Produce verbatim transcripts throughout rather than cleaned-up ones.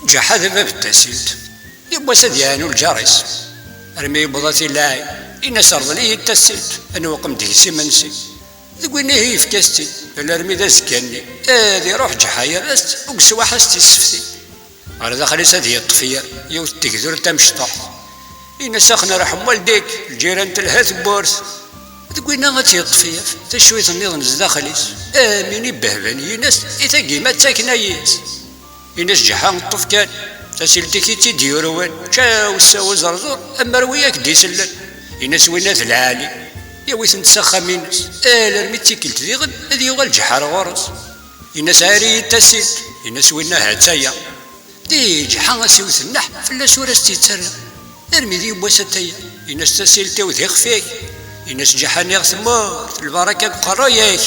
Ǧaḥa d bab n tasilt. Yiwwas ad yeɛnu lǧar-is. Armi yewweḍ ad t-ilaɛi, in-as rḍel-iyi-d tasilt, ad newqem deg-s imensi. Deg winna ihi yefka-as-tt-id, alarmi d azekka-nni, ad iruḥ Ǧaḥa yerra-as-tt, u deg ṣṣwaḥ ad s-tt-issefti. Ɣer daxel-is ad yeṭṭef yiwet n tegdurt tamecṭuḥt. In-as ax nerḥem waldik, lǧiran telha tewwurt. Deg winna ad tt-yeṭṭef yaf, tacuyt nniḍen zdaxel-is. Amin ibehben, in-as i tagi ma ttaken ayis. In-as Ǧaḥa ṭṭef kan, tasilt-ik i tt-id-yurwen, ččaw ssaw uẓerẓur, ammer wi ak-d-isellen. In-as winna d lɛali, yawi-tent s axxam-ines, alarmi d tikkelt diɣen ad yuɣal Ǧaḥa ar ɣur-s. In-as ɛir-iyi-d tasilt, in-as winna ha-tt-aya. Di Ǧaḥa as-iwet nneḥ, fell-as ur as-tt-yettarra. Armi d yiwwas ataya, in-as tasilt-iw d ixef-ik. In-as Ǧaḥa niɣ temmut, lbaraka deg uqerruy-ik.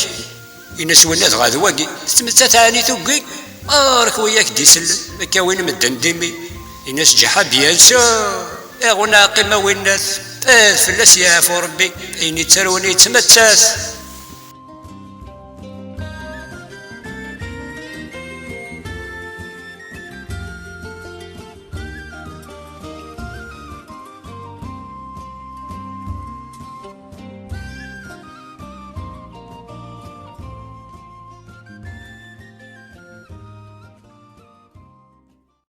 In-as winna dɣa d wagi, tettmettat ɛni tuggi? Ɣur-k wi ak-d-isellen, ma kawin medden d imi. In-as Ǧaḥa bien sûr, iɣ ur neɛqim a winnat, ad fell-as yeɛfu Rebbi, ayen yettarwen yettmettat.